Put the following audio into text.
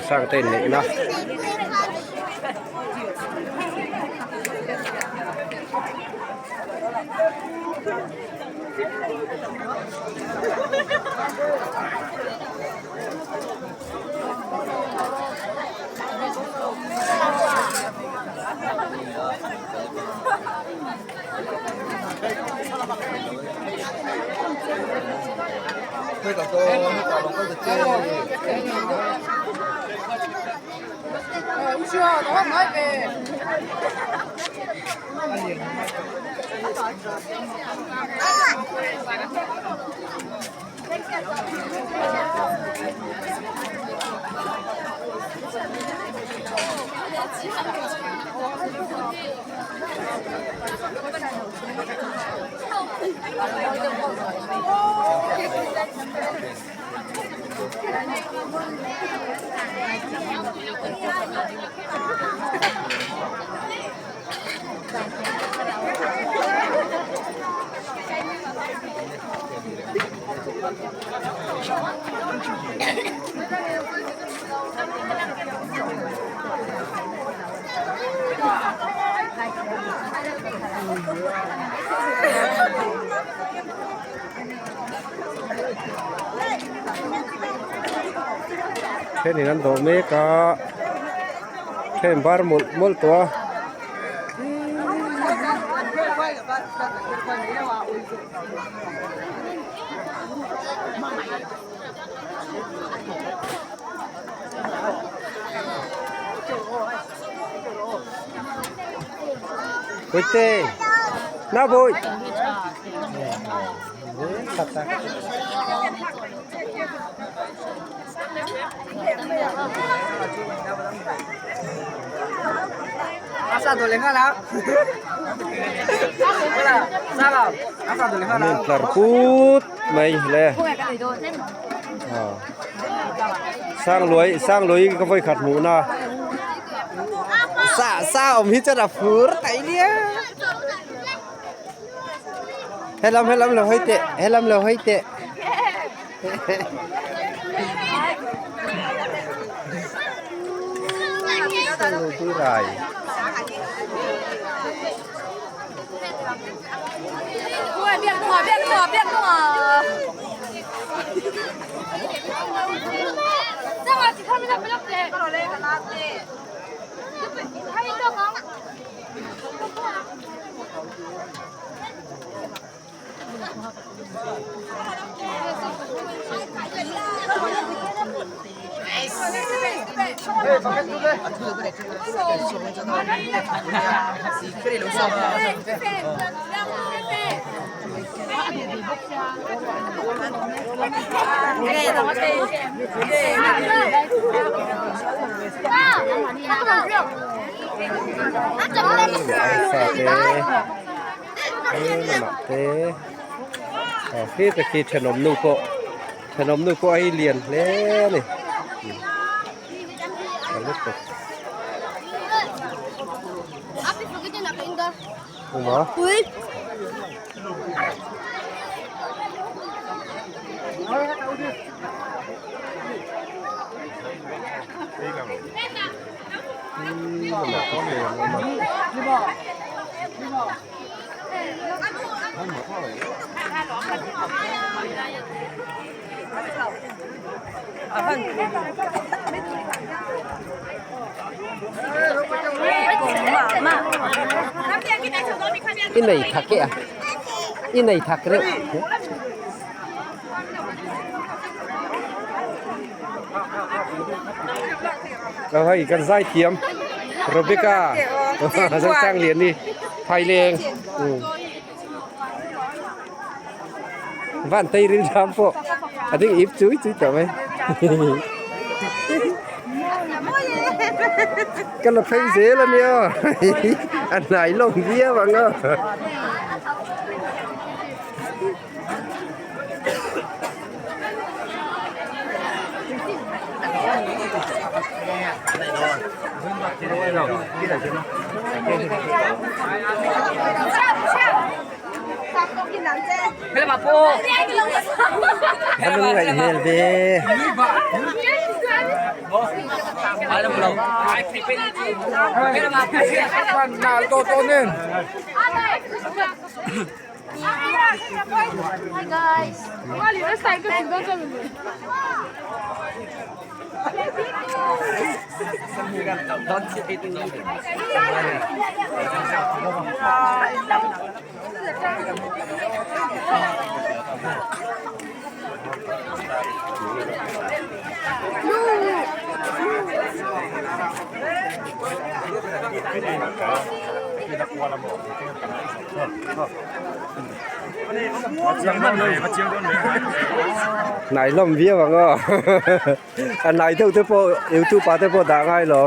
Zosang te inneihna. Thenin an dawh mek a then bar mawlh mawlh tawh a. Bawihte na bawih An intlar put mai le Sangluai Sangluai ka vawi khat hmuh na sa sa awm hi chuan a phur tai nia helam helam lo hawi teh helam lo hawi teh. Lamah te aw khi te khi thenawm nu pawh thenawm nu pawh a hi lian hle a ni a lutuk emaw I nei thak e a i nei thak reuh. Aw hei kan zai thiam Rebecca Zosang Liani Phaileng van tei ril tham pawh a ding ip chui chui tawh mai ka la phei zel a nia a hnai lawng viau ang a. An ngaih hmel ve. Nai hlawm viau ang aw a nai deuh te pawh youtube ah te pawh dah ngai lo.